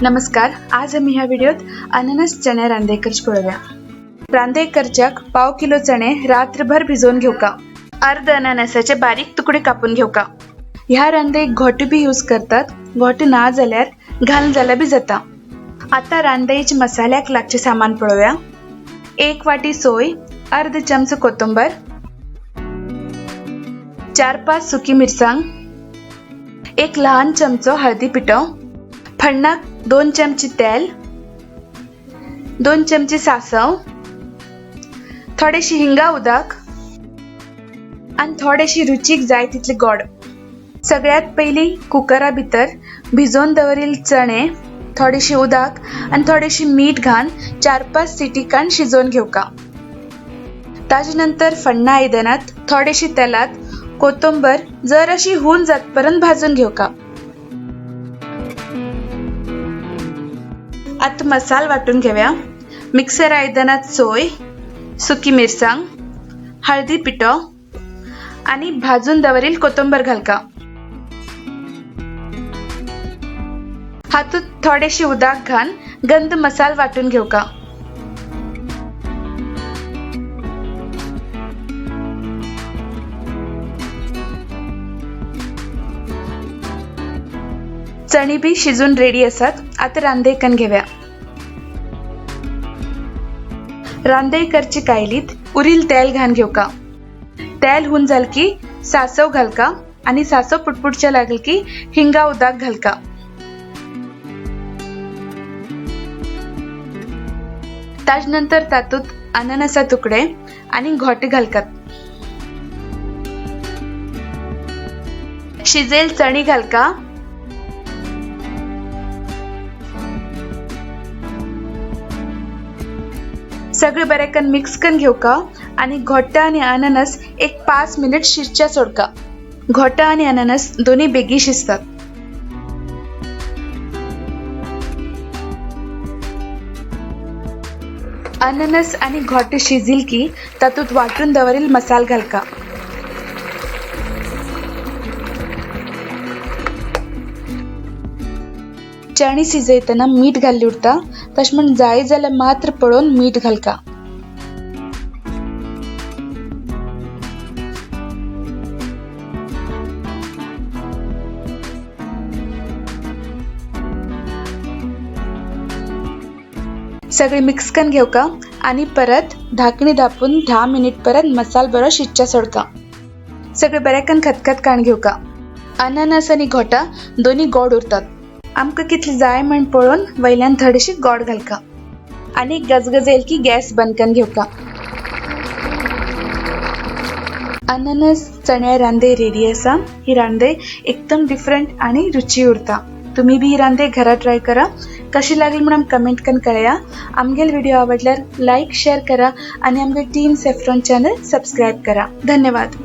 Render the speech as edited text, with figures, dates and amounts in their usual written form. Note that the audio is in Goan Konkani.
नमस्कार, आज आमी ह्या व्हिडिओत अननस चणे रांदे करचे पळोवया। रांदे करच्याक पाव किलो चणे रात्रभर भिजोवन घेवका। अर्ध अननसाचे बारीक तुकडे कापून घेवका। ह्या रांदेक घोटे बी यूज करतात, घोटे ना जाल्यार घालून जाल्यार बी जाता। आता रांदेचे मसाल्याक लागचे सामान पळोवया। 1 वाटी सोय, अर्ध चमचो कोथंबीर, 4-5 सुकी मिरसांग, 1 लहान चमचो हळदी पिठो, फण्णाक 2 चमचे तेल, 2 चमचे सासव, थोडेशी हिंगा उदक आणि थोडेशी रुचीक जाय तितले गोड। सगळ्यात पयली कुकरा भितर भिजोवन दवरिल चणे, थोडेशी उदक आणि थोडेशी मीठ घालून 4-5 सिटी काण शिजोवन घेवका। ताजे नंतर फण्णा आयदनात थोडेशी तेलात कोथंबीर जराशी हून जातपर्यंत भाजून घेवका। आता मसाल वाटून घेऊया। मिक्सर आयदनात सोय, सुकी मिरसांग, हळदी पिठो आणि भाजून दवरील कोथंबीर घालका। हातूत थोडेशी उदक घालून गंध मसाल वाटून घेवका। चणी बी शिजून रेडी आसात। आता रांदे कन घेऊया। रांदे करचे कायलीत उरील तेल घालून घेवका। तेल हून जाल की सासव घालका आणि सासव पुटपुटच्या लागल की हिंगा उदक घालका। ताज नंतर तातूत अननसा तुकडे आणि घोटे घालकात। शिजेल चणी घालका। सगळे बरेकन मिक्स करून घेवका आणि घोटा आणि अननस एक 5 मिनिट शिजच्या सोडका। घोटा आणि अननस दोन्ही बेगी शिजतात। अननस आणि घोटे शिजील की तातूत वाटून दवरील मसाल घालका। चणी शिजयतना मीठ घाल्ली उरता, तशें म्हण जाय जाल्यार मात्र पळोवन मीठ घालका। सगळे मिक्स करून घेवका आणि परत धाकणी धापून 10 मिनिट परत मसाल बरो शिजच्या सोडका। सगळे बरेकन खतखत काण घेवका। अननस आणि घोटा दोन्ही गोड उरतात। आमकां कितले जाय म्हण पळोवन वयल्यान थोडीशी गोड घालका आनी गजगज येयल की गॅस बंद करून घेवका। अननस चण्या रांदे रेडी आसा। ही रांदे एकदम डिफरंट आनी रुची उरता। तुम्ही बी ही रांदे घरा ट्राय करा। कशी लागली म्हणून कमेंट करून कळया। आमगेल व्हिडिओ आवडल्यार लाईक शेअर करा आणि आमगे टीम सॅफ्रॉन चॅनल सबस्क्राईब करा। धन्यवाद।